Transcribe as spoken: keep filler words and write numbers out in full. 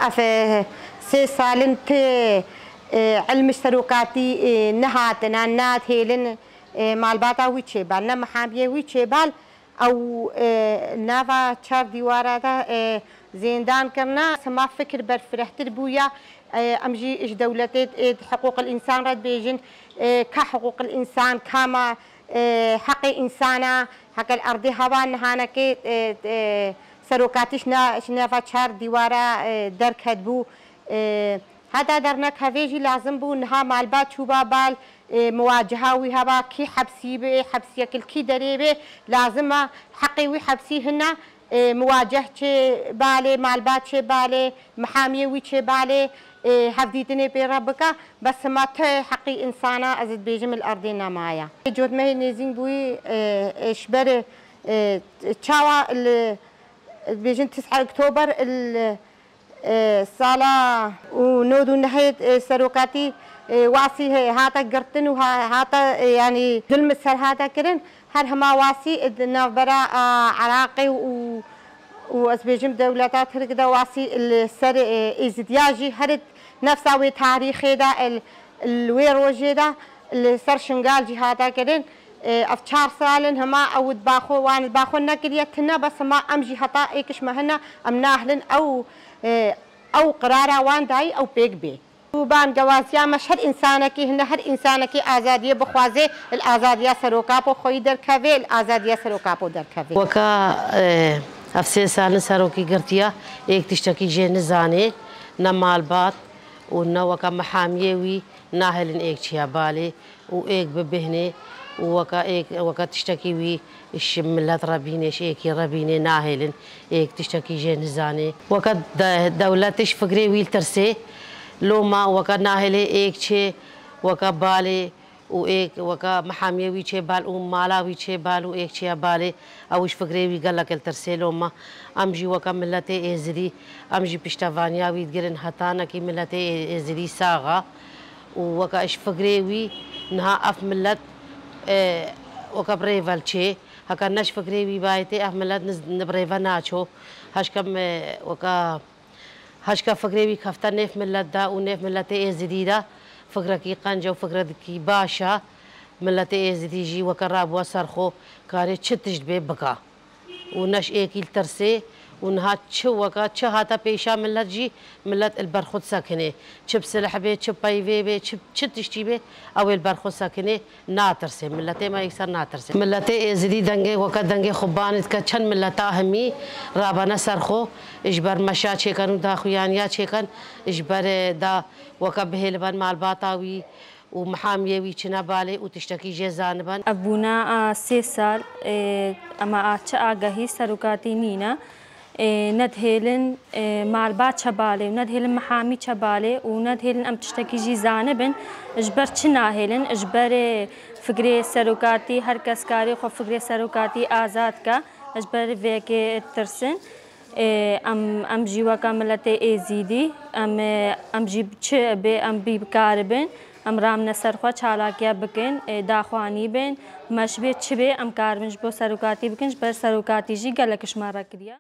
Ev, e, sê sal in ti, e, ilm ji serokatî, e, nehatine, nahêlin, e, malbata wî çêbal, ne mihamiyê wî çêbal. Ew, e, nava çar dîwara de, e, zêndan kirine, sima fikir berfirehtir bûye. E, em jî ji dewletê, e, hiqûqil însan re dibêjin, e, ka hiqûqil însan, ka ma, e, heqê însana, heke li erdê hewa nihanekê, e, e, serokatî ji na-, ji nava çar dîwara, e, derketibû. E, Heta dernek hevê jî lazim bû, niha malbat çûba bal, e, muwaceha wî heba kî hepsî bê, hepsiyek li kî derê bê, lazim e heqê wî hepsî hine, e, muwaceh çê balê, malbat çê balê, mihamiyê wî çê balê, e, hevdîtinê pê re bike, bes hema tu heqî însana ez dibêjim li erdê nemaye. Cotmehê Nêzîn bûyî, e, e, ji ber, e, çawa li, dibêjin tis'a Oktober li E, sala û nod û nehê, e, serokatî, e, wasî he-, hate girtin û ha-, hate, e, yanî zulm ser hate kirin. Her hema wasî, e, di navbera, a, Iraqê û, û ez bêjim dewleta Tirk de wasî li ser, e, Êzidiya jî her nefsa wê tarîxê de, e, li wê rojê de li ser Şingal jî hate kirin. E, ev çar sal in hema ew diba xwe, wan diba xwe nekiriye tune, bes hema em jî heta êkiş me hene, em nahilin ew, e, ew qirara wan dayî ew pêk bê. Û bangewaziya me ji her însanekî hine, her însanekî azadiyê bixwaze, li azadiya Serokapo xweyî derkeve, li azadiya Serokapo derkeve. Weka, e, ev sê sal in serokî girtiya, êk tiştekî jê nizanê, ne malbat û ne weka mihamiyê wî nahêlin êk çiya balê û êk bibêhnê û weka êk, weka tiştekî wî ji milet re bînê, ji êkî re bînê, nahêlin êk tiştekî jê nizanê. Weka de-, dewlet ji fikrê wî li tirsê, loma weka nahêlê êk çê, weka balê û êk, weka mihamiyê wî çê bal û mala wî çê bal û êk çiya balê. Ew ji fikrê wî gelek li tirsê loma. Em jî weke miletê Êzidî, em jî piştevaniya wî digirin. Hetanekî miletê Ê-, Êzidî sax e û weke ji fikrê wî niha ev milet, e, weke bi rêve li çê. Heke ne ji fikrê wî bayê tê, ev milet niz-, ni bi rêve naço. Heşke me weke Heşka fikrê wî kefte nêv milet de û nêv miletê Êzidî de fikrekî qenc e û fikrekî baş e. Miletê Êzidî jî weke rabûwa ser xwe, karê çi tişt bê bika. Û ne ji êkî li tirsê û niha çi weke çi hate pêşa milet jî, milet li ber xwe disekinê. Çi bi silih bê, çi peyvê bê, çi, çi tiştî bê, ew ê li ber xwe sekinê. Natirsê, miletê me yekser natirsê. Miletê Êzidî dengê weke dengê xwe banê dike, çend mileta hemî rabene ser xwe, ji ber meşa çêken û daxuyaniya çêken, ji ber, e, da weke bihêliben malbata wî û mihamiyê wî çine balê û tiştekî jê zaniben. Ev bûna a sê sal, e, ema a çi agahî serokatî nîne. Ê, nedihêlin, ê, malbat çebalê û nedihêlin mihamî çebalê û nedihêlin em tiştekî jî zanibin. Ji ber çi nahêlin? Ji ber, ê, fikrê serokatî, her kes karê xwe fikrê serokatî azad ke. Ji ber vê yekê tirsin. Ê, em, em jî weka miletê Êzîdî, em, ê, em jî çi bê, em bî bikaribin. Em ramine ser xwe çalakiya bikin, ê, daxwanî bin, meş bê, çi bê, em karibin ji bo serokatî bikin, ji ber serokatî jî gelek ji me re kiriye.